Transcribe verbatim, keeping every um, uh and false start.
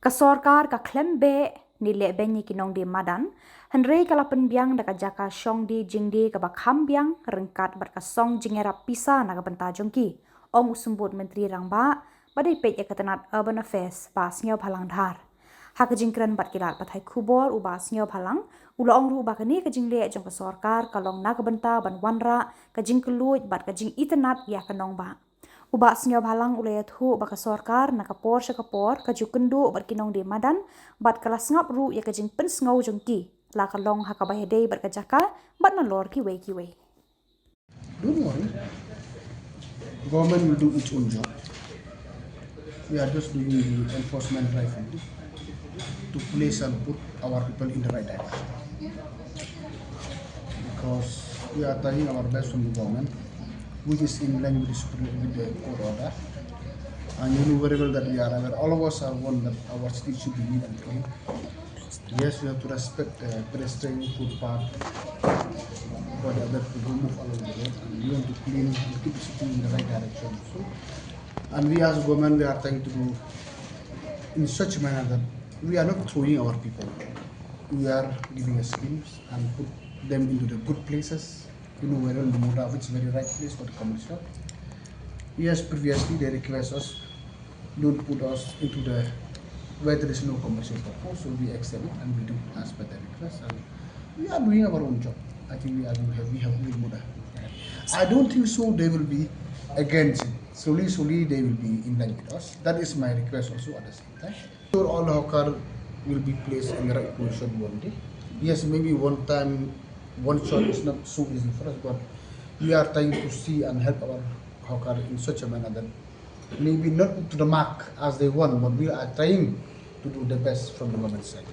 Ka sorkar ka khlem beh ne leh beiñ ïa ki nongdie madan, hynrei ka la pynbiang da ka jaka shong die jingdie kaba kham biang ryngkat bad ka song jingïarap pisa na ka bynta jong ki, ong u Symbud Myntri Rangbah ba dei peit ïa ka tnat Urban Affairs, Bah Sniawbhalang Dhar. Ha ka jingkren bad ki lad pathai khubor, u Bah Sniawbhalang u la ong ruh ba kane ka jingleh jong ka sorkar ka long na ka bynta ban wanrah ka jingkylluid bad ka jingitynnad ïa ka nongbah. U Bah Sniawbhalang u la ïathuh ba ka sorkar na ka por sha ka por ka ju kynduh bad ki nongdie madan bad ka la sngap ruh ïa ka jingpynsngew jong ki, la ka long ha kaba ïadei bad ka jaka bad nalor kiwei kiwei. Don't worry. Government will do its own job. We are just doing the enforcement drive only to place and put our people in the right direction. Because we are trying our best from the government, which is in line with the, Supreme, with the court order. And you know very well that we are aware, all of us are warned that our street should be neat and clean. Yes, we have to respect the pedestrian footpath, but that we don't move along the road, and we want to clean and keep the city in the right direction also. And we as government, we are trying to do in such a manner that we are not throwing our people. We are giving a schemes and put them into the good places. You know very well Mundra, which is very right place for the commercial. Yes, previously they request us, don't put us into the where there is no commercial purpose, so we accept it and we do as per the request. And we are doing our own job. I think we are doing, we have good Mundra. I don't think so they will be against it. Slowly, slowly they will be in line with us. That is my request also at the same time. Sure, all hawker will be placed in the right position one day. Yes, maybe one time, one shot is not so easy for us, but we are trying to see and help our hawker in such a manner that maybe not to the mark as they want, but we are trying to do the best from the government side.